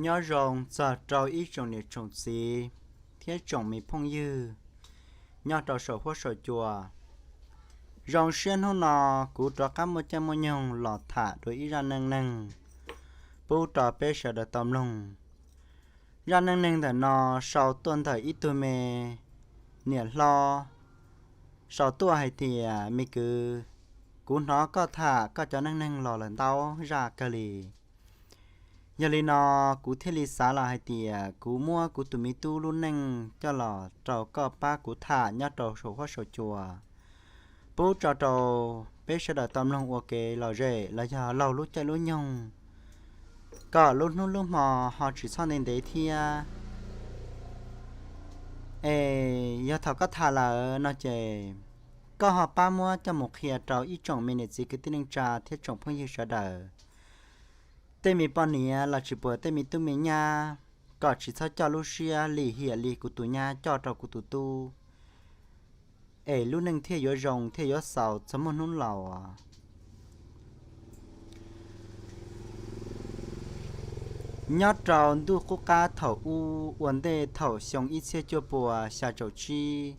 Nyob zoo txog rau ib tsoom niam tsoom txiv thiab tsoom me phooj ywg nyob rau saum huab saum cua. Zoo siab hnub no kuv rov qab muaj caij muaj nyoog los tham dua ib zaj neej neeg pub rau peb sawv daws tau mloog. Zaj neej neeg ntawm no sau tuaj ntawm ib tug me niam hlob sau tuaj hais tias, me kwv, kuv hnov koj tham koj cov neej neeg los lawm ntau zaj kawg li. Yog li no kuv thiaj li xav los hais tias kuv muab kuv tus me tub lub neej coj los rau koj pab kuv tham nyob rau saum huab saum cua pub tso rau peb sawv daws tau mloog ua kev lom zem los yog laug lub caij lub nyoog kom lub hnub lub hmo ho tsis txhob ntev ntev thiab. Es yog thaum koj tham lawm no ces koj ho pab muab coj mus qhia rau ib tsoom me niam txiv kwv tij neej tsa thiab tsoom phooj ywg sawv daws, tej me poj niam los tsis puas tej me tub me nyab, kom tsis txhob coj lub siab lim hiam li kuv tus nyab coj rau kuv tus tub, es lub neej thiaj yuav zoo thiaj yuav xaus txog muaj hnub laus. Nyob rau ntuj qub qab thaum ub ua ntej thaum xyoo ib txhiab cuaj puas xya caum tsib,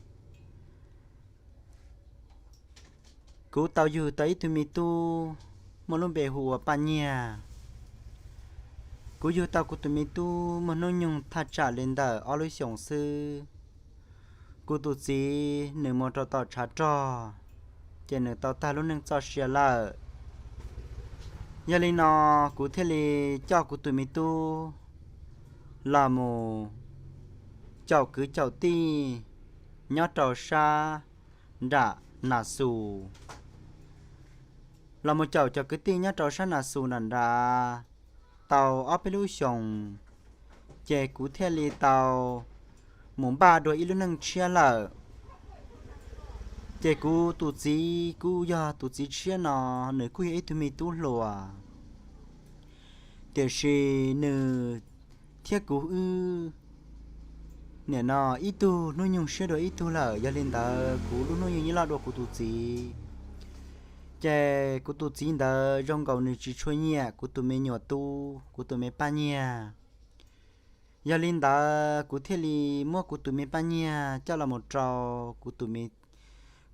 kuv tau yug tau ib tug me tub muaj lub npe hu ua Paj Nyiag. Kuv yug tau kuv tus me tub muaj hnub nyoog thaj tsam li ntawm ob lub xyoos xwb, kuv tus txiv nws mus rau tom tshav rog, ces nws tau tag lub neej txoj sia lawm. Yog li no kuv thiaj li coj kuv tus me tub los mus caum kwv caum tij nyob rau sab nram Nas Xus. Los mus caum cov kwv tij nyob rau sab Nas Xus nram nrad tau ob peb lub xyoos, ces kuv thiaj li tau mus npaj dua ib lub neej tshiab lawm. Ces kuv tus txiv kuj yog tus txiv tshiab no, nws kuj yog ib tug me tub hluas, tiam sis nws thiab kuv wb nim no ib tug hnub nyoog siab dua ib tug lawm, yog li ntawd kuv lub hnub nyoog yeej loj dua kuv tus txiv. Ces kuv tus txiv ntawd zoo nkaus nws tsis tshua nyiam kuv tus me nyuam tub, kuv tus me Paj Nyiag. Yog li ntawd kuv thiaj li muab kuv tus me Paj Nyiag coj los mus rau kuv tus,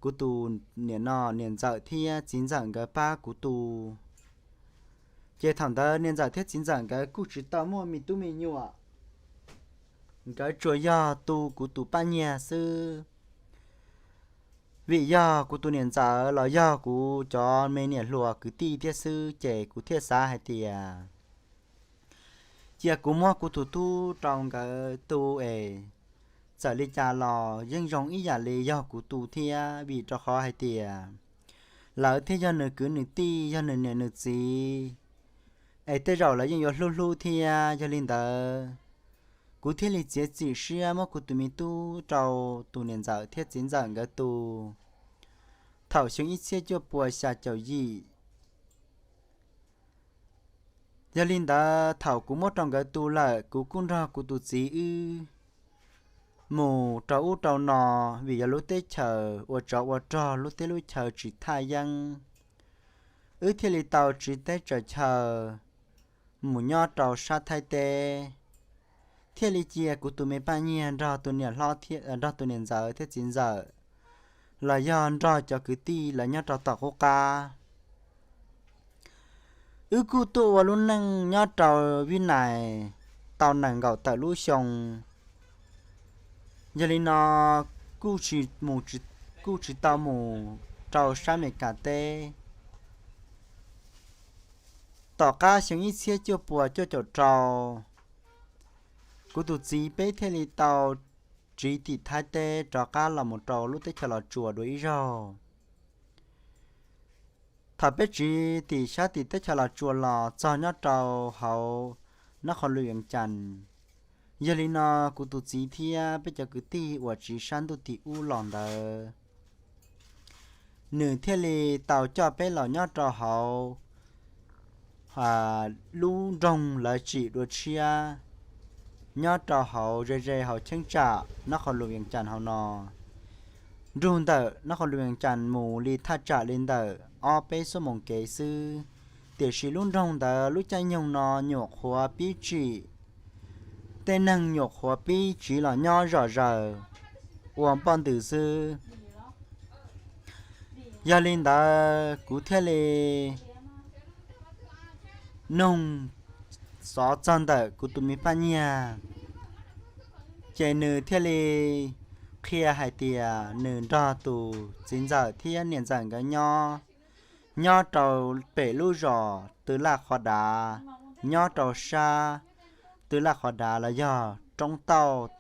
kuv tus niam no niam ntxawm thiab txiv ntxawm nkawd pab kuv tu. Ces thaum ntawd niam ntxawm thiab txiv ntxawm nkawd kuj tsis tau muaj me tub me nyuam, nkawd tsuas yog tu kuv tus Paj Nyiag xwb. Vim yog kuv tus niam ntxawm los yog kuv cov me niam hluas kwv tij thiab xwb, ces kuv thiaj xav hais tias cia kuv muab kuv tus tub rau nkawd tu es txawm li cas los yeej zoo ib yam li yog kuv tu thiab, vim rau qhov hais tias lawv thiaj yog nws kwv nws tij, yog nws niam nws txiv, es tej zaum lawv yeej yuav hlub hlub thiab. Yog li ntawd kuv thiaj li txiav txim siab muab kuv tus me tub rau tus niam ntxawm thiab txiv ntxawm nkawd tu thaum xyoo ib txhiab cuaj puas xya caum yim. Yog li ntawd thaum kuv muab rau nkawd tu lawm, kuv kuj nrog kuv tus txiv wb mus rau ub rau no, vim yog lub teb chaws ua tsov ua rog, lub teb lub chaw tsis thaj yeeb. Wb thiaj li tau tsiv teb tsaws chaw mus nyob rau sab Thaib teb, thiaj li cia kuv tus me Paj Nyiag nrog tus niam hlob thiab, nrog tus niam ntxawm thiab txiv ntxawm, los yog nrog cov kwv tij lawv nyob rau tom qub qab. Wb kuj tuaj ua lub neej nyob rau Vib Nais tau nees nkaum tawm lub xyoo. Yog li no kuj tsis mus, kuj tsis tau mus rau sab Amelikas teb. Tom qab xyoo ib txhiab cuaj puas cuaj caum rau, kuv tus txiv peb thiaj li tau tsiv tim Thaib teb rov qab los mus rau lub teb chaws Los Tsuas dua ib zaug. Thaum peb tsiv tim sab tim teb chaws Los Tsuas los txog nyob rau hauv nab qhov lus Vees Cas, yog li no kuv tus txiv thiab peb cov kwv tij uas tsiv sab ntuj tim ub los ntawd, nws thiaj li tau coj peb los nyob rau hauv lub nroog lawv tsim dua tshiab nyob rau hauv ze ze hauv cheeb tsam nab qhov lus Vees Cas hauv no. Nrug ntawm nab qhov lus Vees Cas mus li thaj tsam li ntawm ob peb xuab moos kev xwb, tiam sis lub nroog ntawd lub caij nyoog no nyuam qhuav pib tsim tej neeg nyuam qhuav pib tsiv los nyob zom zaws ua npoj ntws xwb. Yog li ntawd kuv thiaj li nug xov txog ntawm kuv tus me Paj Nyiag, ces nws thiaj li qhia hais tias nws nrog tus txiv ntxawm thiab niam ntxawm nkawd nyob, nyob rau pem lub zos tw laj qhov dav, nyob rau sab tw laj qhov dav los yog roob tauj.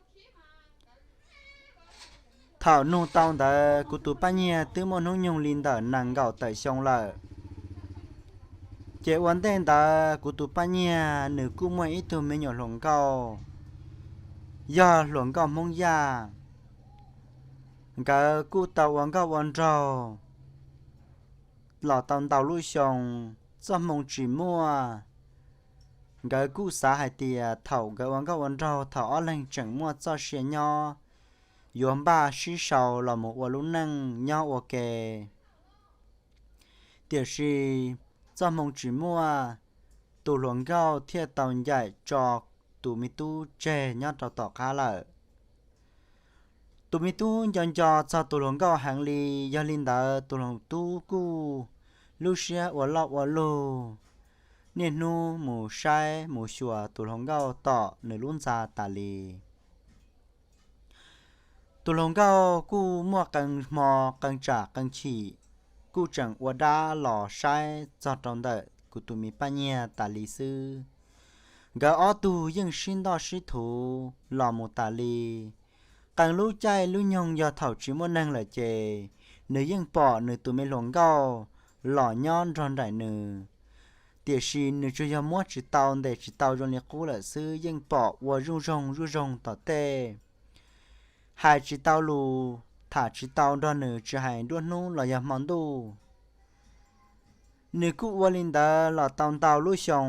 Thaum nug tau ntawd kuv tus Paj Nyiag twb muaj hnub nyoog li ntawm nees nkaum tawm xyoo lawm. Ces ua ntej ntawd kuv tus Paj Nyiag nws kuj muaj ib tug me nyuam hluas nkauj, yog hluas nkauj Hmoob Yaj. Nkawd kuj tau ua nkauj ua nraug los tau ntau lub xyoo, txoj hmoo tsis muaj. Nkawd kuj xav hais tias thaum nkawd ua nkauj ua nraug thaum ob leeg tseem muaj txoj sia nyob, yuav npaj sib sau los mus ua lub neej nyob ua ke. Tiam sis txoj hmoo tsis muaj, tus hluas nkauj thiaj tau ncaim tso tus me tub tseg nyob rau tom qab lawm. Tus me tub nco nco txog tus hluas nkauj heev li, yog li ntawd tus hluas tub kuj lub siab ua loj ua lug, niaj hnub mus saib mus xyuas tus hluas nkauj tom nws lub ntxa tas li. Tus hluas nkauj kuj muaj qee hmo qee tsam qee chim, kuj tseem ua dab los saib txog rau ntawm kuv tus me Paj Nyiag tas li xwb. Nkawd ob tug yeej sib ntoj sib thuv los mus tas li. Qee lub caij lub nyoog yog thaum tsis muaj neeg lawm ces nws yeej pom nws tus me hluas nkauj los nyob nrog nraim nws, tiam sis nws tsuas yog muab tsis tau ntes tsis tau zoo li qub lawm xwb, yeej pom ua zuj zoog zuj zoog tom tej. Hais tsis tau lus, tham tsis tau nrog nws tsis hais nruab hnub los yog hmo ntuj. Nws kuj ua li ntawd los tau ntau lub xyoo.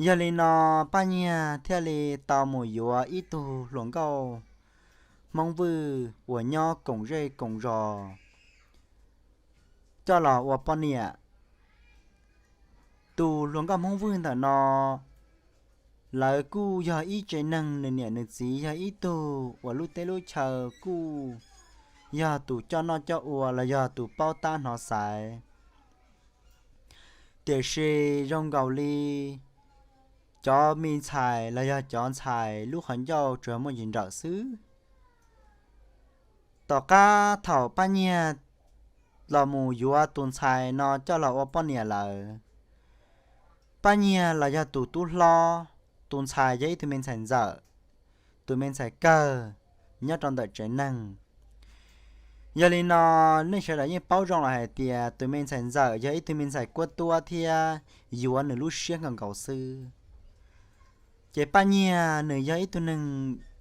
Yog li no Paj Nyiag thiaj li tau mus yuav ib tug hluas nkauj Hmoob Vwj uas nyob koom zej koom zos coj los ua poj niam. Tus hluas nkauj Hmoob Vwj ntawm no, lawv kuj yog ib tsev neeg, nws niam nws txiv yog ib tug uas lub teb lub chaw kuj yog tus coj noj coj ua los yog tus paub tab hnov xaiv. Tiam sis zoo nkaus li cov me ntxhais los yog cov ntxhais lub qhov ncauj tsuas muaj ntsis nrawm xwb. Tom qab thaum Paj Nyiag los mus yuav tus ntxhais no coj los ua poj niam lawm, Paj Nyiag los yog tus tub hlob, tus ntxhais yog ib tug me ntxhais ntxawm, tus me ntxhais kawg nyob rau ntawm tsev neeg. Yog li no, nej sawv daws yeej paub zoo lawm hais tias tus me ntxhais ntxawm yog ib tug me ntxhais kuab tuab thiab yuav nws lub siab nkaus nkaus xwb. Ces Paj Nyiag nws yog ib tug neeg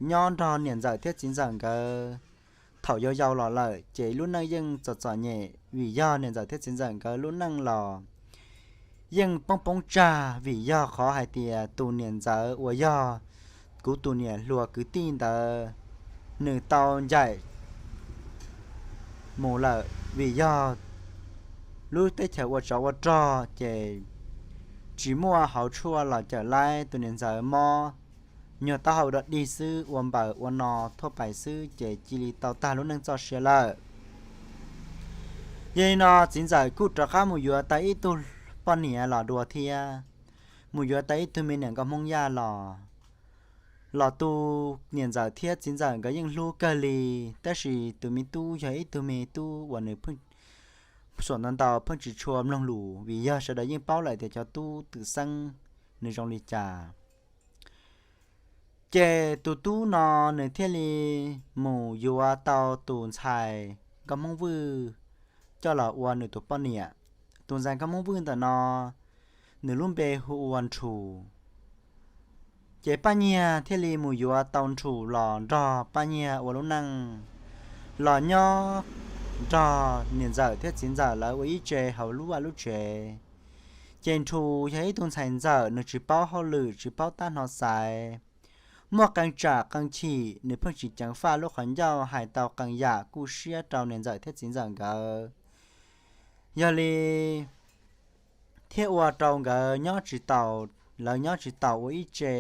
nyob nrog niam ntxawm thiab txiv ntxawm nkawd thaum yau yau los lawm, ces lub neej yeej txom txom nyem vim yog niam ntxawm thiab txiv ntxawm nkawd lub neej los yeej poob poob tsag vim yog qhov hais tias tus niam ntxawm uas yog kuv tus niam hluas kwv tij ntawd, nws tau ncaim mus lawm vim yog lub teb chaws ua tsov ua rog ces tsis muaj hauv tshuaj los cawm laib, tus niam ntxawm mob nyuag taub hau dog dig xwb, ua npaws ua no thuaj pais xwb ces cia li tau tag lub neej txoj sia lawm. Yog li no txiv ntxawm kuj rov qab mus yuav tau ib tug poj niam los dua thiab, mus yuav tau ib tug me niam nkauj Hmoob Yaj los. Los tus niam ntxawm thiab txiv ntxawm nkawd yeej hlub kawg li, tab sis tus me tub yog ib tug me tub uas nws pheej, xuam ntau ntau pheej tsis tshua mloog lus vim yog sawv daws yeej paub lawm tias cov tub twm xeeb nws zoo li cas. Ces tus tub no nws thiaj li mus yuav tau tus ntxhais nkauj Hmoob Vwj coj los ua nws tus poj niam. Tus ntxhais nkauj Hmoob Vwj ntawm no nws lub npe hu ua Nrhus. Ces Paj Nyiag thiaj li mus yuav tau Nrhus los nrog Paj Nyiag ua lub neej, los nyob nrog niam ntxawm thiab txiv ntxawm lawv ua ib tse hauv lub vaj lub tsev. Ces Nrhus yog ib tug ntxhais ntxawm, nws tsis paub hauj lwm tsis paub tab hnov xaiv. Muaj qee tsam qee chim nws pheej tsis ceev faj lub qhov ncauj, hais tau qee yam kuj siab rau niam ntxawm thiab txiv ntxawm nkawd. Yog li thiaj ua rau nkawd nyob tsis taus, lawv nyob tsis taus ua ib tse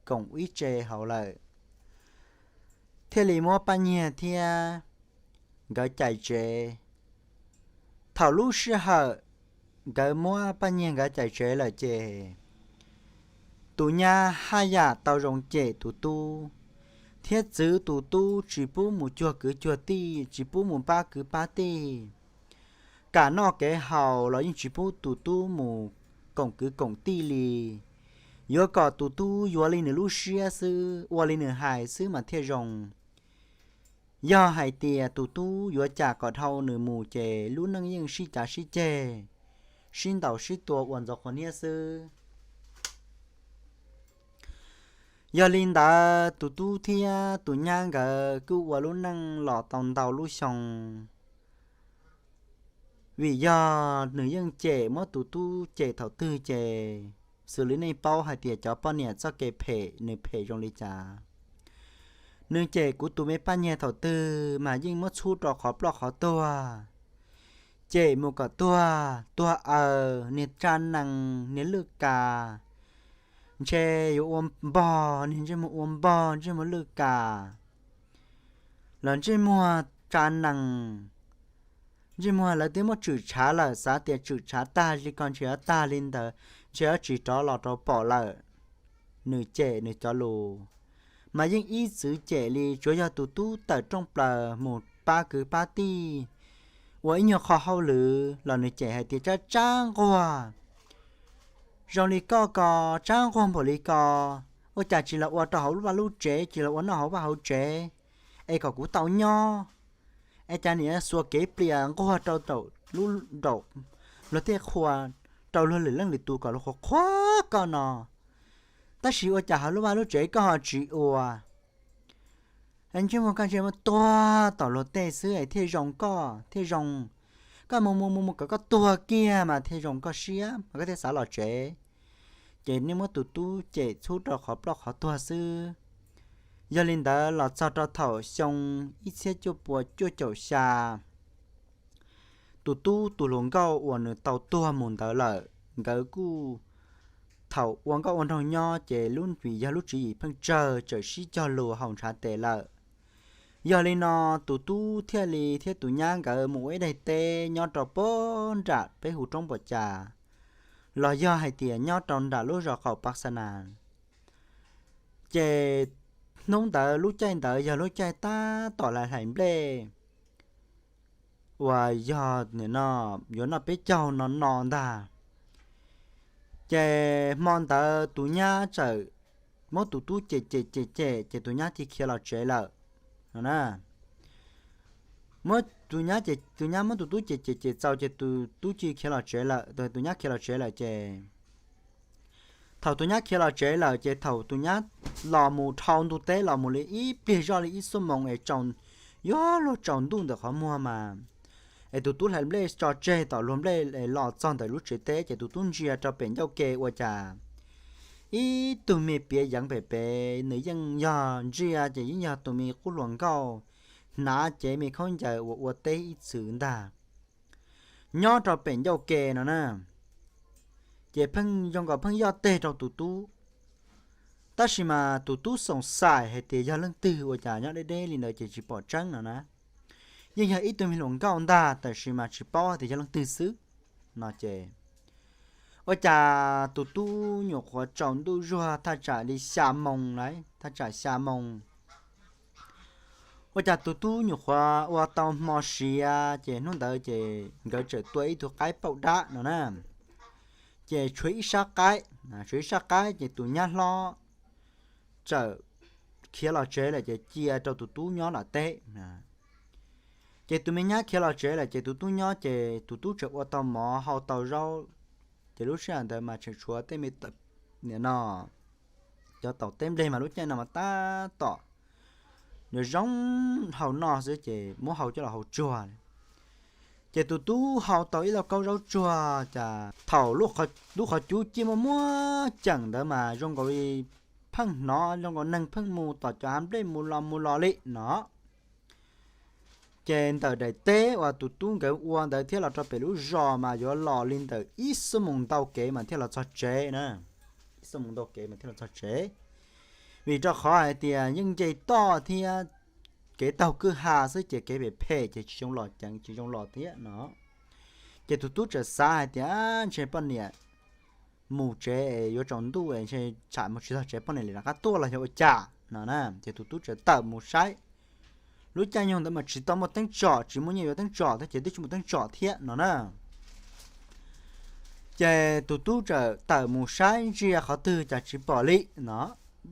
koom ib tse hauv lawm, thiaj li muab Paj Nyiag thiab nkawd cais tsev. Thaum lub sij hawm nkawd muab Paj Nyiag nkawd cais tsev lawm ces tus nyab haj yam tau zoo cem tus tub, thiab txwv tus tub tsis pub mus cuag kwv cuag tij, tsis pub mus pab kwv pab tij, kam noj kev haus los yeej tsis pub tus tub mus koom kwv koom tij li. Yuav kom tus tub yuav li nws lub siab xwb, ua li nws hais xwb mas thiaj zoo. Yog hais tias tus tub yuav cam kom dhau nws mus ces lub neej yeej sib cav sib ceg, sib ntaus sib tua ua ntxov qhua niab xwb. Yog li ntawd tus tub thiab tus nyab nkawd kuj ua lub neej los tau ntau lub xyoo. Vim yog nws yeej cem, muab tus tub cem thaum twg ces xws li nej paub hais tias cov poj niam txoj kev phem nws phem zoo li cas. Nws cem kuv tus me Paj Nyiag thaum twg mas yeej muab txhub rau qhov ploj qhov tuag, cem mus kom tuag tuag aws, niag tsa nees, niag lwj kas, ntshe yuav ua npog, niag ntsej muag ua npog, ntsej muag lwj kas, los ntsej muag tsa nees, ntsej muag lawv twb muab tswm tshav lawm, xav tias tswm tshav tag li ko ntshe yuav tag li ntawd, ntshe yuav tsis rov los rau pom lawm. Nws cem nws cov lus mas yeej ib txwv cem li, tsuav yog tus tub tawm rooj plaws mus pab kwv pab tij ua ib nyuag qho hauj lwm los nws cem hais tias tsab tsab nquag zoo li koj ko, tsab nquag npaum li ko, ua cas tsis los ua rau hauv lub vaj lub tsev, tsis los ua noj hauv vaj hauv tsev es kom kuv tau nyob, es cas niam xuas kev plias nquag rau lub nraum luag tej qhua, rau luag lwm leej lwm tus kom luag qhuas qhuas koj no, tab sis ua cas hauv lub vaj lub tsev koj ho tsis ua. Ntsej muag koj ntsej muag tuag tom luag tej xwb es thiaj zoo koj thiaj zoo. Koj mus mus mus mus kom koj tuag kiag mas thiaj zoo koj siab mas koj thiaj xav los tsev. Ces nej muab tus tub cem txhub rau qhov ploj qhov tuag xwb. Yog li ntawd los txog rau thaum xyoo ib txhiab cuaj pua cuaj caum xya, tus tub tus hluas nkauj uas nws tau tuag mus ntawd lawm, nkawd kuj thaum ua nkauj ua nraug nyob ces lub vim yog lub tswv yim pheej tsawg, txawm sib cog lus haus ntshav tes lawm. Yog li no tus tub thiaj li thiab tus nyab nkawd mus ua ib daim teb nyob rau puag nram peb hu roob Pos Cas, los yog hais tias nyob rau nram lub zos qaum Pas Xas Nas. Ces hnub ntawd lub caij ntawd yog lub caij tab tom hlais hlais nplej uas yog no yuav noj peb caug no no ntag. Ces hmo ntawd tus nyab txawm muab tus tub cem cem cem cem ces tus nyab cia khiav los tsev lawm no na. Muab tus nyab ces tus nyab muab tus tub cem cem cem txaus ces tus tub cia khiav los tsev lawm, tus nyab khiav los tsev lawm ces thaum tus nyab khiav los tsev lawm ces thaum tus nyab los mus dhau ntug teb los mus li ib pliag zoj li ib xuab moos es tsaus, yuav luag tsaus ntuj ntawm qhov muag mas, es tus tub hlais nplej tso tseg tom luag nplej es los txog ntawm lub tsev teb ces tus tub ntsia rau pem ncauj ke ua cas ib tug me piav yeev pem pem, nws yeej yog ntsia ces yeej yog tus me qub hluas nkauj hnav cev me khaub ncaws uas ua teb ib txwm ntag, nyob rau pem ncauj ke no na. Ces pheej zoo nkaus pheej yoj teg rau tus tub, tab sis mas tus tub xoom xaim hais tias yog leej twg ua cas nyob deb deb li ntawd ces tsis pom tseeb no na. Yeej yog ib tug me hluas nkauj ntag tab sis mas tsis paub tias yog leej twg xwb no ces ua cas tus tub nyuam qhuav tsaus ntuj zuag thaj tsam li xya moos lawm, thaj tsam xya moos. Ua cas tus tub nyuam qhuav ua tau hmo siav ces hnub ntawd ces nkawd txawm tua ib tug qaib pauj dab no na. Ces tshuav ib sab qaib, tshuav ib sab qaib ces tus nyab hlob txawm khiav los tsev lawm ces cia rau tus tub nyob tom teb. Ces tus me nyab khiav los tsev lawm ces tus tub nyob ces tus tub tseem ua tau mov hau tau zaub. Ces lub sij hawm ntawd mas tseem tshuav tej me, no, cov taum teb nplej mas lub caij no mas tab tom nws zoo hau noj xwb ces muab hau coj los hau tsuag. Ces tus tub hau tau ib lauj kaub zaub tsuag cas thaum lub qhov cub ciaj muaj muaj ceem ntawd mas zoo nkaus li pheej hnov zoo nkaus neeg pheej mus tom cov hav nplej mus los mus los li no. Ces ntawm daim teb uas tus tub nkawd ua ntawd thiab los rau pem lub zos mas yuav los li ntawm ib xuab moos ntau kev mas thiaj los txog tsev na. Ib xuab moos ntau kev mas thiaj los txog tsev. Vim rau qhov hais tias yeej nce toj thiab kev taug kwj ha xwb ces kev phem phem ces tsis zoo los ceev, tsis zoo los thiab no. Ces tus tub txawm xav hais tias, Ntshe poj niam mus tsev es yuav tsaus ntuj es ntshe tsam mus tsis txog tsev poj niam li rov qab tuaj los yog ua cas no na. Ces tus tub txawm tawm mus saib. Lub caij nyoog ntawd mas tsis tau muaj teeb tsom, tsis muaj nyiaj yuav teeb tsom thiab ces twb tsis muaj teeb tsom thiab no na. Ces tus tub txawm tawm mus saib ntsia qhov twg cas tsis pom li no.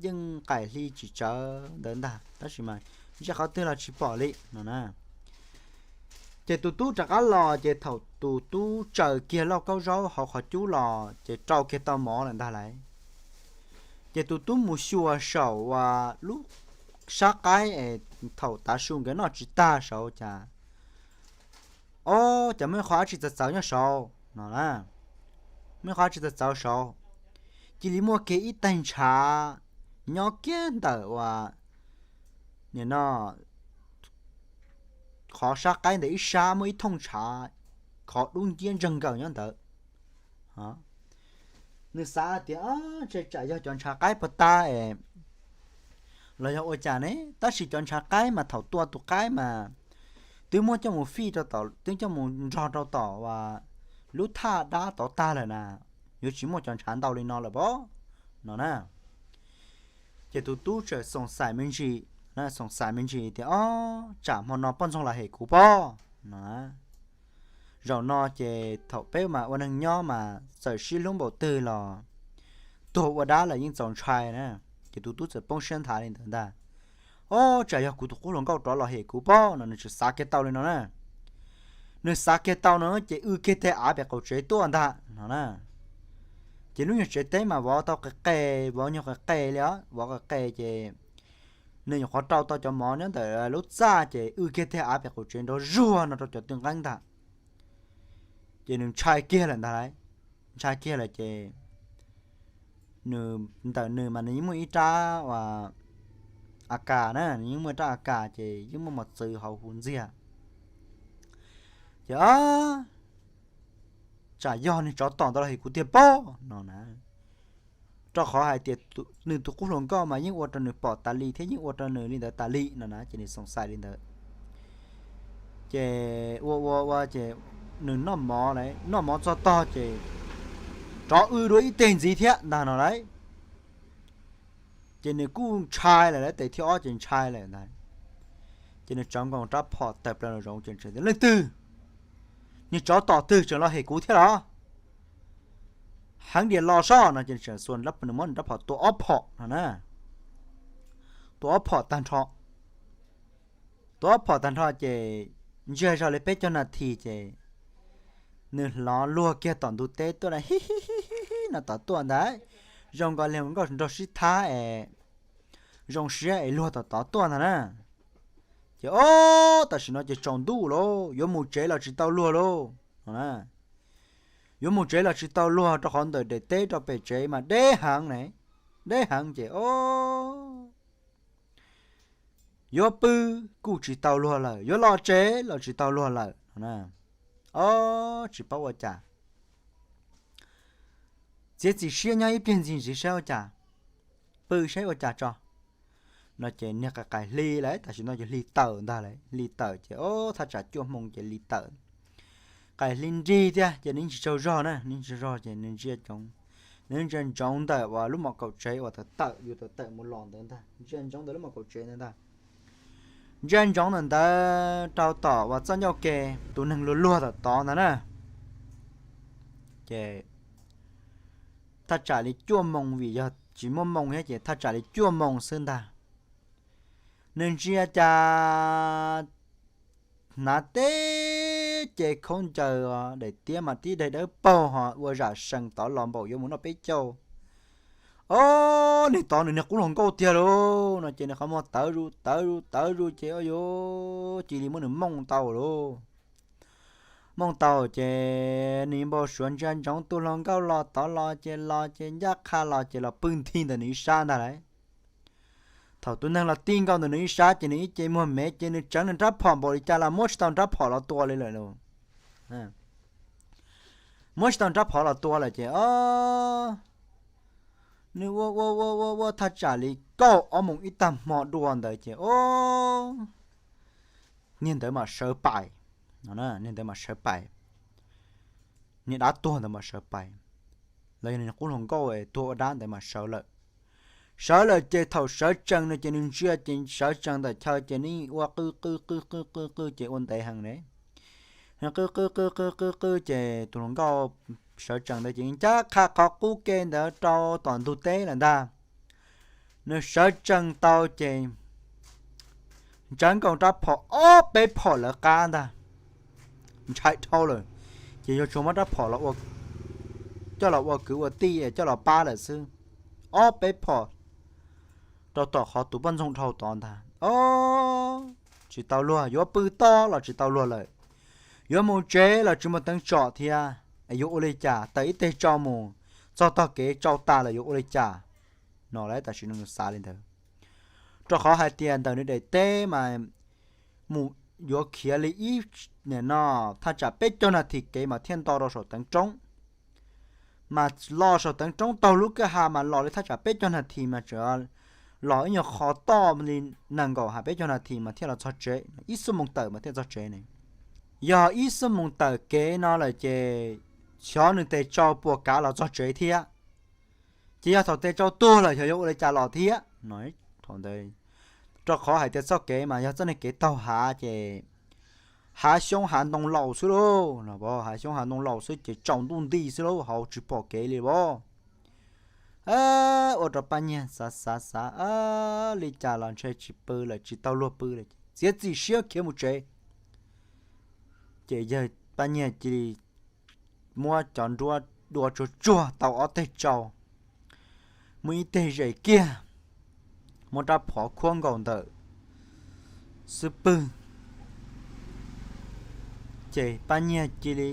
Yeej qaim hli tsis tsawg ntawd ntag tab sis mas ntsia qhov twg los tsis pom li no na. Ces tus tub rov qab los ces thaum tus tub tsaws kiag lauj kaub zaub hauv qhov cub los ces rau kiag tau mov lawm ntag lauj. Ces tus tub mus xyuas saum lub sab qaib es thaum tav su nkawd noj tsis tag saud cas, o, cas muaj ib qho dab tsi txawv txawv nyob saud no na. Muaj ib qho dab tsi txawv txawv saud, cia li muaj kiag ib taig ntshav nyob kiag ntawm uas nim no qhov sab qaib ntawm ib sab muaj ib thooj ntshav khov dub nciab ntseeg nkaws nyob ntawd. Nws xav tias, Ntshe tsam yog cov ntshav qaib puag ta es los yog ua cas ne? Tab sis cov ntshav qaib mas thaum tua tus qaib mas twb muab coj mus fij rau tom, twb coj mus nrog rau tom uas lub thaj dab tod tag lawm na, yuav tsis muaj cov ntshav ntau li no lawm pob no na. Ces tus tub txawm xoom xaim me ntsis, xoom xaim me ntsis tias, Ob, tsam hmo no poj ntxoog los hem kuv pob no. Zaum no ces thaum peb mas ua neeg nyob mas txawm sib hlub npaum twg los tuag ua dab lawm yeej txaus ntshai na. Ces tus tub txawm poob siab nthav li ntawd ntag. Ob, tsam yog kuv tus qub hluas nkauj rov los hem kuv pob no, nws tseem xav kiag tau li no na. Nws xav kiag tau no ces w kiag teg av pem qaum tsev tuaj ntag no na. Ces lub nyuag tsev teb mas vov tau qis qes, vov nyuag qis qes li os, vov qis qes ces nws nyuam qhuav rau tau cov mov nyob ntawm lub txaj ces w kiag teg av pem qaum tsev nrov zuag no rau cov tw nqeeb ntag. Ces nws ntshai kiag lawm ntag lauj. Ntshai kiag lawm ces nws, ntawm nws mas nws yeej muaj ib rab uas a kas na, nws yeej muaj rab a kas ces yeej muaj mos txwv hauv huv ntxiag. Ces, Ob, tsam yog nws tsov tom ntawd los hem kuv tiag pob no na. Rau qhov hais tias nws tus qub hluas nkauj mas yeej ua rau nws pom tas li thiab yeej ua rau nws li ntawd tas li no na, ces nws xoom xaim li ntawd. Ces ua ua ua ces nws noj mov, noj mov txog tog ces rov w dua ib teg ntxiv thiab ntag no lauj. Ces nws kuj ntshai lawm lauj, tes thib ob ces ntshai lawm ntag. Ces nws tsov nkaus rab phom tawm plaws los zoov ces, Leej twg? Niag tsov tom twg tseem los hem kuv thiab los? Heev diam los sob no ces tseem xua, nws muab nws rab phom tua ob phom no na. Tua ob phom tag nrho. Tua ob phom tag nrho ces ntsiag zog li peb caug nas this ces nws hlov luag kiag tom ntug teb tuaj na, hi hi hi hi no tom tuaj ntag. Zoo nkaus li nkauj nraug sib thab es zoo siab es luag tom tod tuaj ntag na. Ces, Ob, tam sim no ces tsaus ntuj lauj, yuav mus tsev los tsis tau luag lauj no na. Yuav mus tsev los tsis tau luag rau qhov ntawm daim teb rau pem tsev mas deb heev na, deb heev ces, Ob, yuav pw kuj tsis tau luag lawm, yuav los tsev los tsis tau luag lawm no na. Ob, tsis paub ua cas, txiav txim siab nyob ib pliag ntxiv ntxiv saib ua cas, pw saib ua cas tso no ces niag qais qais hli lawm, tam sim no ces hli tawm ntag lauj, hli tawm ces, Ob, thaj tsam cuaj hmoo ces hli tawm. Qais hli nrig thiab ces nws yeej tsis tsaug zog na, nws yeej tsis tsaug zog ces nws ntsia ntsoov, nws ntsia ntsoov ntawm uas lub mom kaum tsev uas tawm tawm yus tawm tawm mus los ntawd ntag, ntsia ntsoov ntawm lub mom kaum tsev ntawd ntag. Ntsia ntsoov ntawm ntawd rau tom uas txoj ncauj ke, tus neeg luag luag tom tod ntag na. Ces thaj tsam li cuaj moo vim yog tsis muaj moo thiab ces thaj tsam li cuaj moo xwb ntag. Nws ntsia cas hnav teb ces khaub ncaws, daim tiab mas tib daim dawb paug ho ua zam sees tod los npaum yuav mus noj peb caug. Ob, niag tod nws niag qub hluas nkauj tiag lauj no ces nws qhov muag tawv zus tawv zus tawv zus ces, Ob, yuav cia li muab nws mooj tau lauj. Mooj tau ces nws npau suav ntsia ntsoov tus hluas nkauj los tod los ces los ces ncaj qha los ces los pw nthi ntawm nws ib sab ntag lauj. Thaum tus neeg los ti nkaus ntawm nws ib sab ces nws ib ce muag mev ces nws tseev nws rab phom npaum li cas los muab tsis tau rab phom los tua li lawm lauj. Muab tsis tau rab phom los tua lawm ces, Ob, nws ua ua ua ua ua thaj tsam li tau ob moos ib tag hmo dua ntawd ces o, niag ntawd mam sawv pais, niag ntawd mam sawv pais, niag dab tuag ntawd mam sawv pais, los yog nws qub hluas nkauj tuag ua dab ntawd mas sawv lawm. Sawv lawm ces thaum sawv tsees no ces nws ntsia ces sawv tsees ntawm chaw ces nws ua qw qw qw qw qw qw ces ua ntev heev ne. Qw qw qw qw qw qw ces tus hluas nkauj sawv tsees ntawd ces ncaj qha qhov qub ke ntawd rau tom ntug teb lawm ntag. Nws sawv tsees tau ces ntsaws nkaus rab phom ob peb phom lawv qab ntag, ntshai dhau lawm, ces yuav tsum muab rab phom coj los ua kwv ua tij coj los pab lawm xwb. Ob peb phom rau tom qhov tus poj ntxoog dhau tod ntag. O, tsis tau luag, yuav pw toj los tsis tau luag lawm, yuav mus tsev los tsis muaj teeb tsom thiab, yuav ua li cas? Tawm ib teg tsau mus, txog tog kev tsau tas lawm yuav ua li cas? No lawm tam sim no nws xav li ntawd, rau qhov hais tias ntawm nws daim teb mas mus yuav khiav li ib, nim no, thaj tsam peb caug nas this kev mas thiaj nto rau saum teev roob. Mas los saum teev roob taug lub kwj ha mas los li thaj tsam peb caug nas this mas tseem los ib nyuag qhov toj li nees nkaum ha peb caug nas this mas thiaj los txog tsev, ib xuab moos tawm mas thiaj txog tsev ne. Yog ib xuab moos tawm kev no lawm ces xyov nws tes tsau puas kav los txog tsev thiab. Ces yog thaum tes tsau tuag lawm xyov yuav ua li cas los thiab no. Rau qhov hais tias txoj kev mas yog txoj niag kev taug hav ces hav xyoob hav ntoo laus xwb lauj, hav xyoob hav ntoo laus xwb ces tsaus ntuj nti xwb lauj, hauv tsis pom kev li as. Ua rau Paj Nyiag xav xav xav, li cas los ntshe tsis pw lawm, tsis tau luag pw lawm, txiav txim siab khiav mus tsev. Ces yawg Paj Nyiag cia li muab cov nruab dua tsuag tsuag tau ob teg tsau, muab ib teg zes kiag, muab rab phom khuab nkaus ntawm xub pwg. Ces Paj Nyiag cia li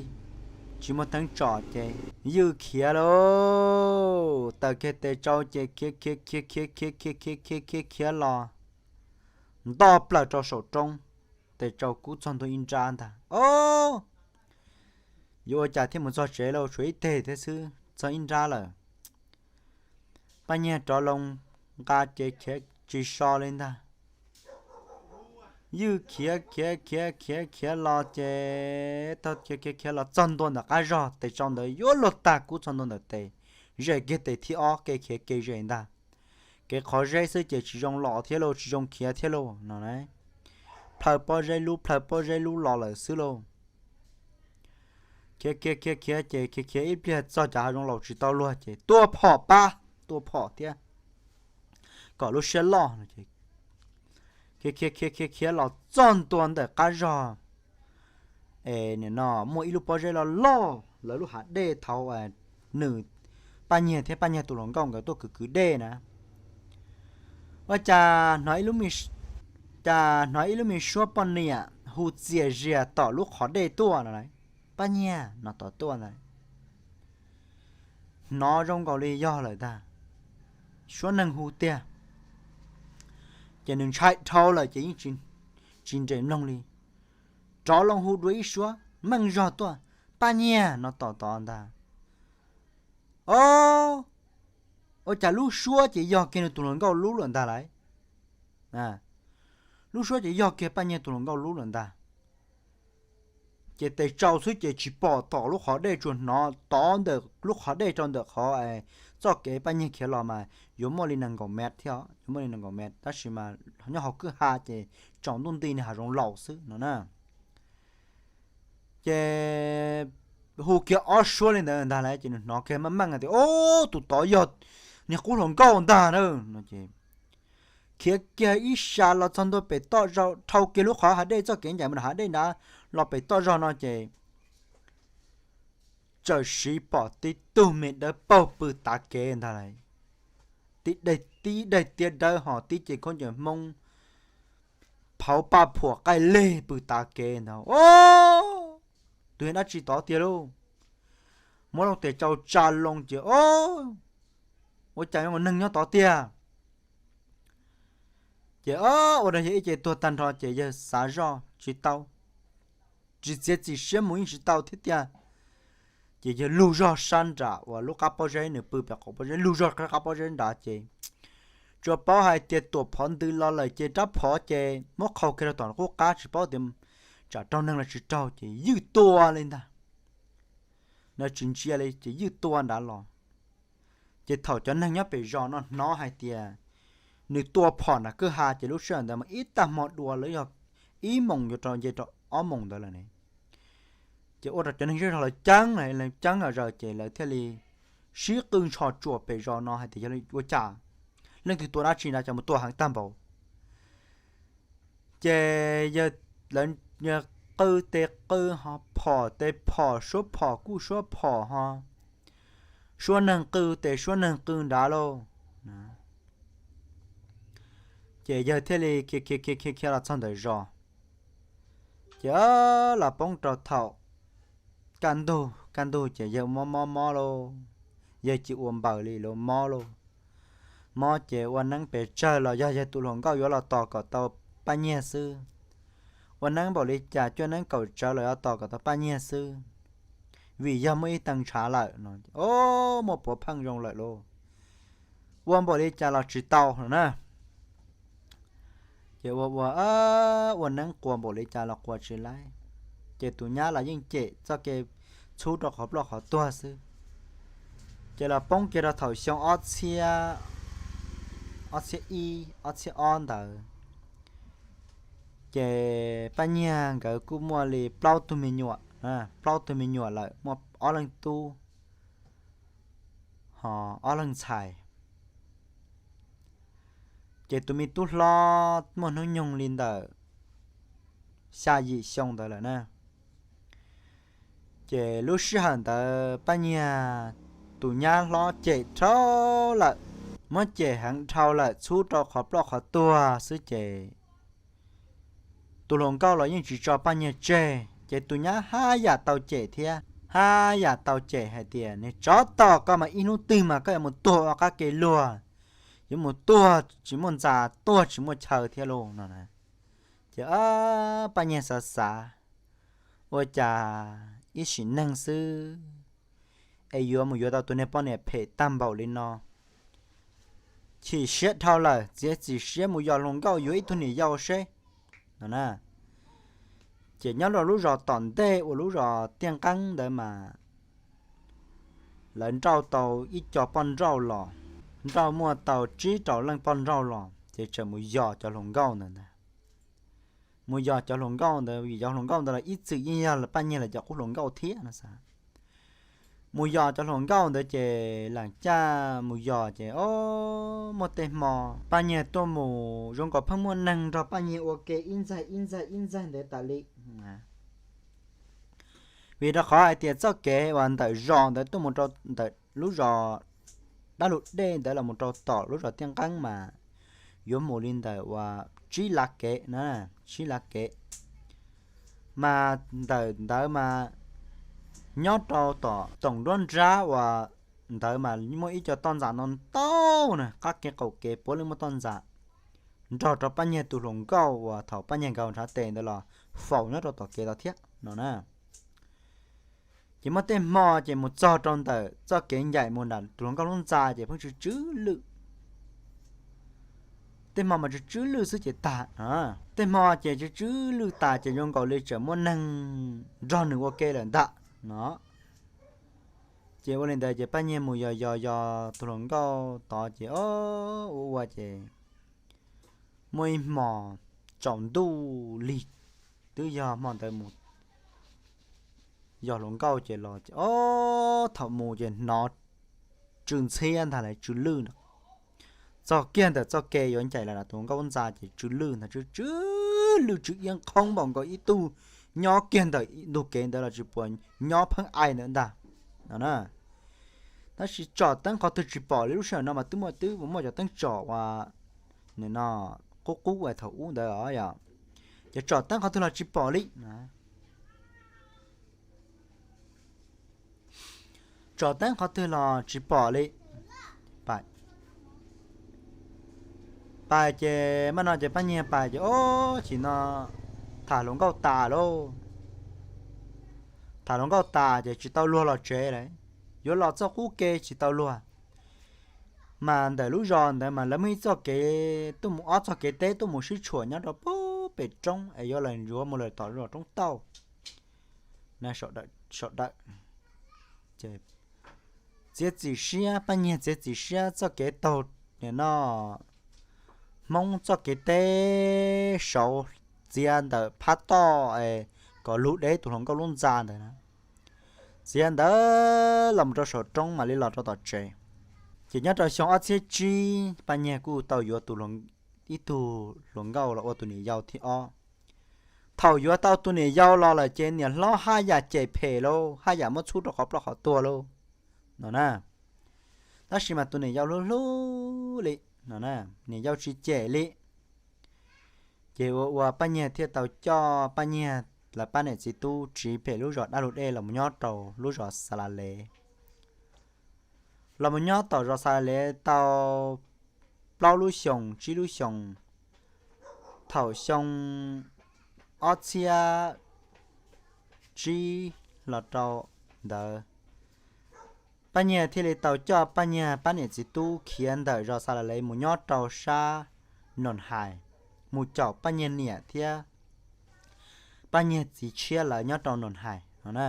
tsis muaj teeb tsom ces ywj khiav lauj, taws kiag tes tsau ces khiav khiav khiav khiav khiav khiav khiav khiav khiav khiav los nto plaws rau saum roob, tes tsau kub txog ntua ib nrab ntag. O, yuav ua cas thiaj mus txog tsev lauj, tshuav ib teg thiab xwb, txog ib nrab lawm. Paj Nyiag rov loo nqa ces khiav tsis so li ntag. Ywj khiav khiav khiav khiav khiav los ces tau khiav khiav khiav los txog ntua ntawm qab zog, tes tsau ntawd yuav luag tag kub txog ntua ntawm tes, zes kiag tes thib ob, kev khiav kev zes ntag. Kev qhov zeb xwb ces tsis zoo los thiab lauj, tsis zoo khiav thiab lauj no. Plhaw pob zeb lub plhaw pob zeb lub los lawm xwb lauj. Khiav khiav khiav khiav ces khiav khiav ib pliag txog cov hav zoov laus tsis tau luag ces tua phom pab, tua phom thiab kom lub siab loj no. Khiav khiav khiav khiav khiav los txog ntua ntawm qab zog es nim no muaj ib lub pob zeb loj loj, lawv lub hav dej thaum nws, Paj Nyiag thiab Paj Nyiag tus hluas nkauj nkawd tuaj kwv kwv dej na. Ua cas hnov ib lub me, cas hnov ib lub me suab poj niam hu txias zias tom lub qhov dej tuaj no. Paj Nyiag no tom tuaj ntag. Hnov zoo nkaus li yog lawm ntag, suab neeg hu tiag. Ces nws ntshai dhau lawm ces yeej tsis nres mloog li, rov loo hu dua ib suab meej zog tuaj, Paj Nyiag no tom tod ntag. O, ua cas lub suab ces yog kiag nws tus hluas nkauj lub lawm ntag lauj. Lub suab ces yog kiag Paj Nyiag tus hluas nkauj lub lawm ntag. Ces tes tsau xwb ces tsis pom tom lub qhov dej, tsuas hnov tod ntawm lub qhov dej rau ntawm qhov txoj kev Paj Nyiag khiav los mas yuav muaj li nees nkaum mev thiab, yuav muaj li nees nkaum mev, tab sis mas nyob hauv kwj ha ces tsaus ntuj nti, niag hav zoov laus xwb no na. Ces hu kiag ob suab li ntawd ntag lauj ces nws hnov kiag meej meej tias, O, tus tod yog niag qub hluas nkauj ntag na no ces khiav kiag ib sas los txog ntua pem toj zog, dhau kiag lub qhov hav dej txoj kev ncaim mus nram hav dej nrad los pem toj zog no ces txawm siv pom tib tug me dawb paug pw tav kev ntag lauj. Tib daim tiab dawb ho tib ce khaub ncaws Hmoob phauv paj phuam qaij leg pw tav kev ntag. O, tus yog dab tsi tod tiag lauj? Muab loo tes tsau tsa loo ces, O, ua cas yuav ua neeg nyob tod tiag? Ces o, ua rau yawg ib ce tuag tag nrho ces yawg xav zoj tsis tau, tsis txiav txim siab mus yeej tsis tau thiab tiag. Ces yawg lug zog sab nram uas lub qab pob zeb, nws pw pem qaum pob zeb, lug zog qab pob zeb nrad ces Tsuas paub hais tias tuam phov ntws los lawm ces rab phom ces muab qhau kiag rau tom qub qab, tsis paub tias tsam raug neeg los tsis raug ces ywj tua li ntag. Nws tsis ntsia li ces ywj tua nrad los. Ces thaum cov neeg nyob pem zos no hnov hais tias nws tua phom nram kwj ha ces lub sij hawm ntawd mas ib tag hmo dua los yog ib moos yuav rau nce rau ob moos ntawd lawm ne. Ces ua rau cov neeg zej zog lawv ceeb, lawv ceeb zom zaws ces lawv thiaj li sib qw ntsho tsuam pem zos no hais tias yog ua cas leej twg tua dab tsi nrad, cas mus tua heev tag npaum. Ces yawg, lawv qw tes qw ho phom tes phom, suab phom kuj suab phom ho, suab neeg qw tes suab neeg qw nrad lauj. Ces yawg thiaj li khiav khiav khiav khiav los txog ntawm zos. Ces los poob rau thaum kaj ntug, kaj ntug ces yawg mob mob mob lauj, yawg cia ua npaws li lauj, mob lauj. Mob ces ua neeb pes tsawg los yog yawg tus hluas nkauj yuav los tos kom tau Paj Nyiag xwb. Ua neeb npaum li cas cuaj neeb kaum tsawv los yuav tos kom tau Paj Nyiag xwb, vim yog muaj ib tee ntshav lawm no, o, muaj puav pheej zoo lawm lauj. Ua npaum li cas los tsis tau no na. Ces ua ua, ua neeb quas npaum li cas los quas tsis laib. Ces tus nyab los yeej cem txoj kev txhub rau qhov ploj qhov tuag xwb. Ces los poob kiag rau thaum xyoo ob txhiab, ob txhiab ib, ob txhiab ob ntawd, ces Paj Nyiag nkawd kuj muaj li plaub tug me nyuam, plaub tug me nyuam lawm, muaj ob leeg tub ho ob leeg ntxhais. Ces tus me tub hlob muaj hnub nyoog li ntawm xya yim xyoo ntawd lawm na. Ces lub sij hawm ntawd Paj Nyiag tus nyab hlob cem dhau lawm, muab cem heev dhau lawm, txhub rau qhov ploj qhov tuag xwb ces tus hluas nkauj los yeej tsis tso Paj Nyiag tseg, ces tus nyab haj yam tau cem thiab, haj yam tau cem hais tias, niag tsov tom, koj mas ib hnub twg mas koj yuav mus tuag ua qab ke luag, yuav mus tuag tsis muaj ntxa, tuag tsis muaj chaw thiab lauj no na. Ces Paj Nyiag xav xav, ua cas ib sim neej xwb es yuav mus yuav tau tus niag poj niam phem tag npaum li no, chim siab dhau lawm, txiav txim siab mus yos hluas nkauj yuav ib tug niam yau seb no na. Ces nyob rau lub zos tom ntej uas lub zos Tiaj Nqeeb ntawd mas lawv nrauj tau ib co poj nrauj los, nrauj muaj tau tsib rau leej poj nrauj los, ces tseem mus yos cov hluas nkauj ntawd ntag. Mus yos cov hluas nkauj ntawd, vim cov hluas nkauj ntawd los ib txwm yeej yog Paj Nyiag lawv cov qub hluas nkauj thiab no xav. Mus yos cov hluas nkauj ntawd ces lam caj mus yos ces, o, muaj tej hmo Paj Nyiag tuaj mus zoo nkaus pheej muaj neeg nrog Paj Nyiag ua ke ib ntxaig ib ntxaig ib ntxaig ntawd tas li. Vim rau qhov hais tias txoj kev uas ntawm zos ntawd tuaj mus rau ntawm lub zos Dab Lug Dej ntawd los mus rau tom lub zos Tiaj Nqeeb mas yuav mus li ntawm uas tsib lav kev na, tsib lav kev. Mas ntawm ntawd mas nyob rau tom toom nruab nrab uas ntawd mas muaj ib co toj ntxas no ntau na, qab kev qaum kev puav leej muaj toj ntxas, nrog rau Paj Nyiag tus hluas nkauj uas thaum Paj Nyiag nkawd ntshav tes ntawd los faus nyob rau tom kev tod thiab no na. Ces muaj tej hmo ces mus txog rau ntawm txoj kev ncaim mus nram tus hluas nkauj lub ntxa ces pheej tsw tsw lwj. Tej hmo mas tsw tsw lwj xwb ces tag, tej hmo ces tsw tsw lwj tas ces zoo nkaus li tseem muaj neeg nrog nws ua ke lawm ntag no. Ces ua li ntawd ces Paj Nyiag mus yos yos yos tus hluas nkauj tod ces o, ua ua ces muaj ib hmos tsaus ntuj lig, twb yog hmo ntawd mus yos hluas nkauj ces los ces o, thaum mus ces hnov tsw ntxhiab ntag, lawv tsw lwj no. Txog kiag ntawm txoj kev yuav ncaim los tus hluas nkauj ntxa ces tsw lwj ntag, tsw tsw lwj tsw iab qhoob npaum nkaus ib tug nyob kiag ntawm ntug kev ntawd los tsis puas nyob pheej ai ntawd ntag no na. Tab sis tsom teeb qhov twg tsis pom li, lub sij hawm no mas twb muaj, twb muaj cov teeb tsom uas nim no qub qub uas thaum ub ntawd os yom, ces tsom teeb qhov twg los tsis pom li. Tsom teeb qhov twg los tsis pom li. Pais, pais ces maj no ces Paj Nyiag pais ces o, chim no tham hluas nkauj tas lauj. Tham hluas nkauj tas ces tsis tau luag los tsev lawm, yuav los txoj qub ke tsis tau luag. Mas ntawm lub zos ntawd mas lawv muaj ib txoj kev tuaj mus, ob txoj kev teb tuaj mus sib tshuam nyob rau pem roob es yuav los yuav mus lawm tom zos Roob Tauj sawv daws. Txiav txim siab, Paj Nyiag txiav txim siab txoj kev taug nim no Hmoob txoj kev teb saud, txiav ntawm phab toj kom lug deb tus hluas nkauj lub ntxa ntawd na, txiav ntawd los mus rau saum roob mam li los rau tom tsev. Ces nyob rau xyoo ob txhiab tsib Paj Nyiag kuj tau yuav ib tug hluas nkauj los ua tus niam yau thib ob. Thaum yuav tau tus niam yau los lawm ces niam hlob haj yam cem phem lauj, haj yam muab txhub rau qhov ploj qhov tuag lauj no na. Tab sis mas tus niam yau hlub hlub li no, niam yau tsis cem li. Ces ua ua Paj Nyiag thiaj tau coj Paj Nyiag lawv pab niam txiv tub tsiv pem lub zos Dab Lug Dej los mus nyob rau lub zos Xa La Lev. Los mus nyob tom zos Xa La Lev tau plaub lub xyoos tsib lub xyoos, thaum xyoo ob txhiab tsib los rau ntawd, Paj Nyiag thiaj li tau coj Paj Nyiag pab niam txiv tub khiav ntawm zos Xa La Lev mus nyob rau sab Noom Hais, mus caum Paj Nyiag niam thiab Paj Nyiag txiv tshiab lawv nyob rau Noom Hais no na.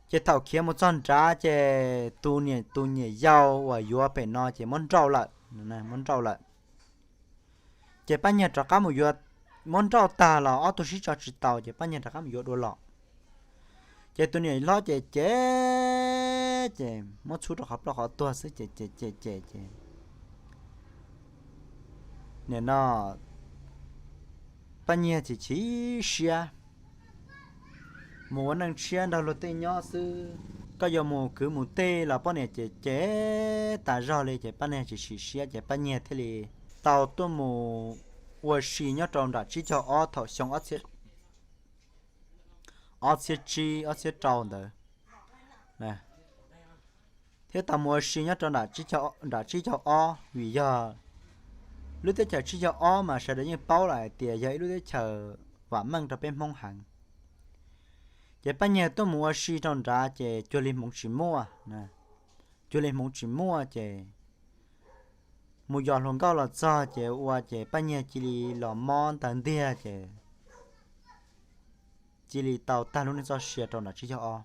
Ces thaum khiav mus txog nrad ces tus niam, tus niam yau uas yuav pem no ces muab nrauj lawm, muab nrauj lawm. Ces Paj Nyiag rov qab mus yuav, muab nrauj tag los ob tug sib tso tsis tau ces Paj Nyiag rov qab mus yuav dua los. Ces tus niam hlob ces cem, ces muab txhub rau qhov ploj qhov tuag xwb ces cem cem cem ces nim no Paj Nyiag chim chim siab, mus ua neej tshiab nrog luag tej nyob xwb, koj yuav mus kwv mus tij los poj niam ces cem tas zog li ces Paj Nyiag chim chim siab ces Paj Nyiag thiaj li tau tuaj mus ua si nyob rau nram tsib caug ob thaum xyoo ob txhiab tsib ob txhiab rau ntawd, thiab tau mus ua si nyob rau nram tsib caug ob vim yog lub teb chaws tsib caug ob mas sawv daws yeej paub lawm hais tias yog ib lub teb chaws vam meej rau peb Hmoob heev. Ces Paj Nyiag tuaj mus ua si rau nrad ces cuag li hmoov tsis muaj, cuag li hmoov tsis muaj ces mus yos hluas nkauj los txog ces ua ces Paj Nyiag cia li los mob ntawd ntiag ces cia li tau tag lub neej txoj sia rau nram tsib caug ob.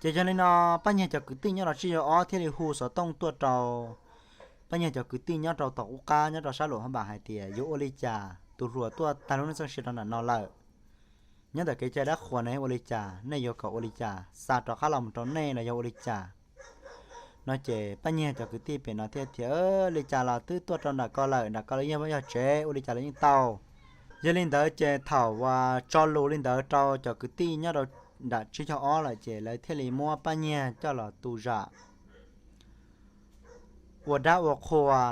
Ces yog li no Paj Nyiag cov kwv tij nyob rau tsib caug ob thiaj li hu xov tooj tuaj rau Paj Nyiag cov kwv tij nyob rau tom qub qab nyob rau sab Luam Phab Npas hais tias yuav ua li cas, tus hluas tuaj tag lub neej txoj sia rau nram no lawm, nyob ntawm kev cai dab qhuas no ua li cas, nej yuav kom ua li cas, xa rov qab los mus rau nej los yog ua li cas no ces Paj Nyiag cov kwv tij pem no thiaj tias li cas los twb tuaj rau nram ko lawm, nram ko los yeej yog tsev, ua li cas los yeej tau. Yog li ntawd ces thaum uas tso lus li ntawd rau cov kwv tij nyob rau nram tsib caug ob lawm ces lawv thiaj li muab Paj Nyiag coj los tu zam ua dab ua qhua.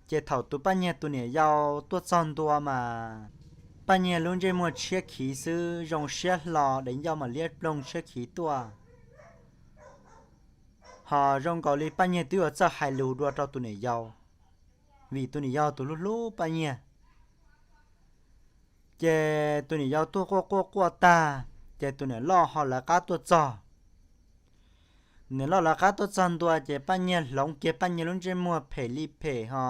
Ces thaum tus Paj Nyiag tus niam yau tuaj txog ntua mas Paj Nyiag lub ntsej muag tshiab khiv xwb, zoo siab hlo, dev ncauj mas liab ploog tshiab khiv tuaj. Ho zoo nkaus li Paj Nyiag twb yuav txawj hais lus dua rau tus niam yau, vim tus niam yau tus hlub hlub Paj Nyiag. Ces tus niam yau tuaj quaj quaj quaj tag, ces tus niam loj ho lawv qab tuaj txog. Niam loj lawv qab tuaj txog ntua ces Paj Nyiag hloov kiag Paj Nyiag lub ntsej muag phem li phem ho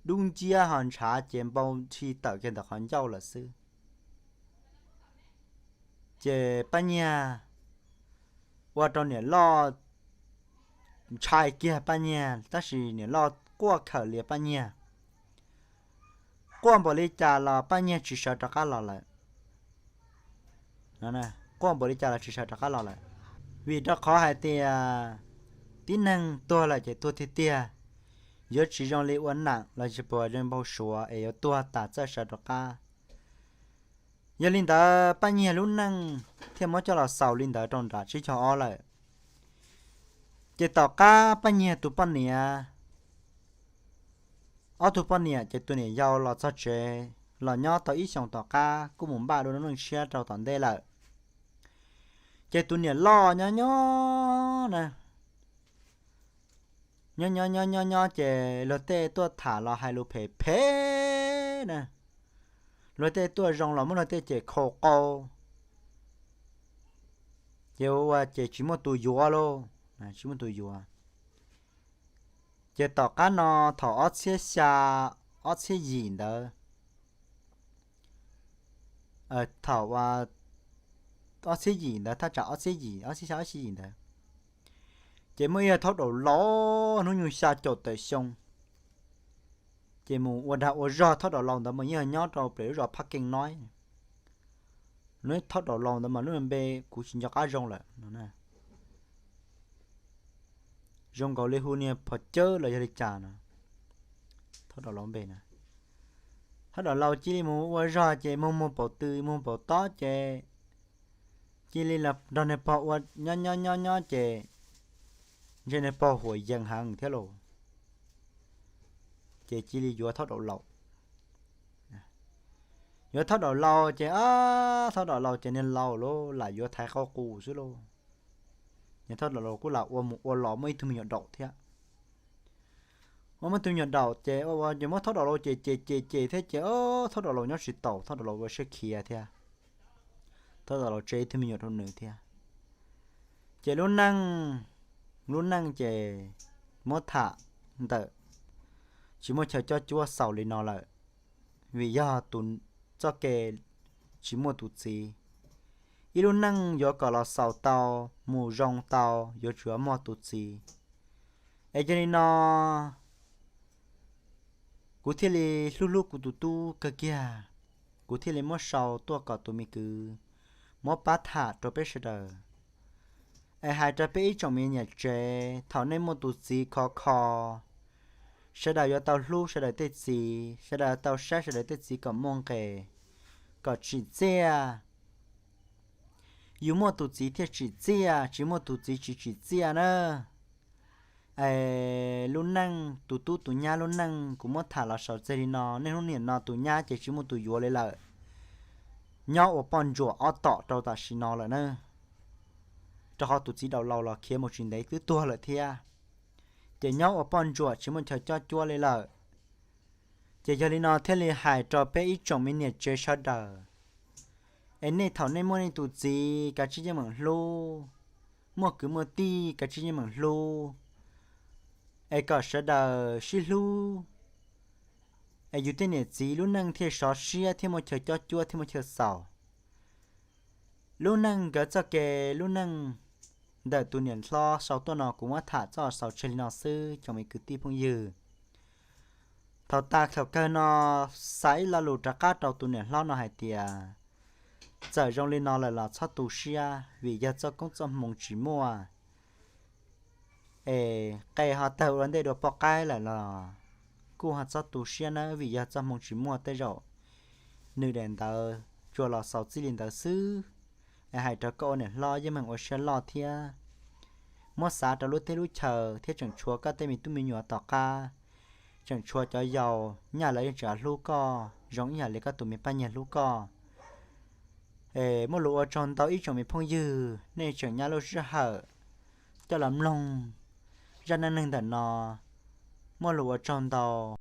dub nciab ho ntshav ces npau nthi tawm kiag ntawm qhov ncauj lawm xwb. Ces Paj Nyiag ua rau niam loj ntshai kiag Paj Nyiag, tab sis niam loj quaj khawm lias Paj Nyiag. Quaj npaum li cas los Paj Nyiag tsis sawv rov qab los lawm. Quaj npaum li cas los tsis sawv rov qab los lawm, vim rau qhov hais tias tib neeg tuag lawm ces tuag tiag tiag, yuav tsis zoo li ua nam los tsis puas zoo npau suav es yuav tuag tas txawj sawv rov qab. Yog li ntawd Paj Nyiag lub neej thiaj muab coj los xaus li ntawd rau nram tsib caug ob lawm. Ces tom qab Paj Nyiag tus poj niam, ob tug poj niam ces tus niam yau los txog tsev los nyob tau ib xyoos tom qab kuj mus npaj dua lub neej tshiab rau tom ntej lawm. Ces tus niam loj nyob nyob na, nyob nyob nyob nyob nyob ces luag tej tuaj tham los hais lus phem phem na, luag tej tuaj zoo los muab luag tej cem khaus qau, ces ua ces tsis muaj tus yuav lauj. tsis muaj tus yuav. Ces tom qab no thaum ob txhiab xya, ob txhiab yim ntawd, thaum ob txhiab yim ntawd, thaj tsam ob txhiab yim, ob txhiab xya, ob txhiab yim ntawd, ces muaj ib yawg thaub daus laus hnub nyoog xya caum tawm xyoo, ces mus ua dag ua zog. Thaub daus laus ntawd mas yeej nyob rau pem lub zos Phaj Keej no. Lub thaub daus laus ntawd mas lub npe kuv tsis nco qab zoo lawm no. Zoo nkaus li hu niag Phom Cawb los yog li cas no. Thaub daus laus npe na. Thaub daus laus cia li mus ua zog ces mus mus paum twg mus paum tob ces cia li los nrog niag pog ua nyob nyob nyob nyob ces ntshe niag pog huam yees heev thiab lauj. Ces cia li yuav thaub daus laus. Yuav thaub daus laus ces, thaub daus laus ces niag laus lauj, lam yuav thaiv qau qus xwb lauj. Niag thaub daus laus kuj lam ua mus ua los muaj ib tug me nyuam daum thiab. Ua muaj ib tug me nyuam daum ces ua ua ces muab thaub daus laus ces ces ces ces thiab ces thaub daus laus nyob tsis taus, thaub daus laus ua siab khiav thiab. Thaub daus laus tseg ib tug me nyuam rau nws thiab. Ces lub neej, lub neej ces muab tham ntawm tsis muaj chaw cob cuab xaus li no lawm, vim yog tus, txoj kev tsis muaj tus txiv. Ib lub neej yuav kom los xaus tau, mus zoo tau, yuav tsum muaj tus txiv. Es yog li no kuv thiaj li hlub hlub kuv tus tub kawg kiag, kuv thiaj li muab sau tuaj kom tus me kwv muab pab tham rau peb sawv daws. Es hais rau peb ib tsoom me niam tsev, thaum nej muaj tus txiv khov kho, sawv daws yuav tau hlub sawv daws tej txiv, sawv daws tau saib sawv daws tej txiv kom muaj nqis, kom tsim txiaj. Yus muaj tus txiv thiaj tsim txiaj, tsis muaj tus txiv tsis tsim txiaj na. Es lub neej, tus tub tus nyab lub neej kuv muab tham los xaus txij li no. Niaj hnub niam no tus nyab ces tsis muaj tus yuav li lawm, nyob ua poj ntsuam ob tom rau tam sim no lawm na, rau qhov tus txiv daus laus los khiav mus tsis ntev twb tuag lawm thiab. Ces nyob ua poj ntsuam tsis muaj chaw cob cuab li lawm. Ces yog li no thiaj li hais rau peb ib tsoom me niam tsev sawv daws, es nej thaum nej muaj nej tus txiv kav tsij yeej meem hlub, muaj kwv muaj tij kav tsij yeej meem hlub, es kom sawv daws sib hlub, es yus tej niam txiv lub neej thiaj sov siab thiab muaj chaw cob cuab thiab muaj chaw xaus. Lub neej nkawd txoj kev lub neej ntawm tus niam hlob sau tuaj no kuv muab tham txoj xaus tseg li no xwb tsoom me kwv tij phooj ywg. Thaum tas thaum kawg no xa ib lo lus rov qab rau tus niam hlob no hais tias, txawm zoo li no lawm los txhob tu siab vim yog txoj koob txoj hmoo tsis muaj. Es qe ho tawg ua ntej dua poj qaib lawm los kuj ho txhob tu siab nawb vim yog txoj hmoo tsis muaj, tej zaum nws daim ntawv tsuas los xaus txij li ntawd xwb. Es hais rau koj ua niam hlob yeej meem ua siab loj thiab, muab xav rau lub teb lub chaw thiab tseem tshuav koj tej me tub me nyuam tom qab, tseem tshuav cov yaus nyaj lawv yeej tseem hlub koj zoo ib yam li koj tus me paj nyiag hlub koj. Es muaj lus ua tsaug ntau ib tsoom me phooj ywg nej tseem nyab lub sij hawm coj los mloog zaj neej neeg ntawm no. Muaj lus ua tsaug ntau.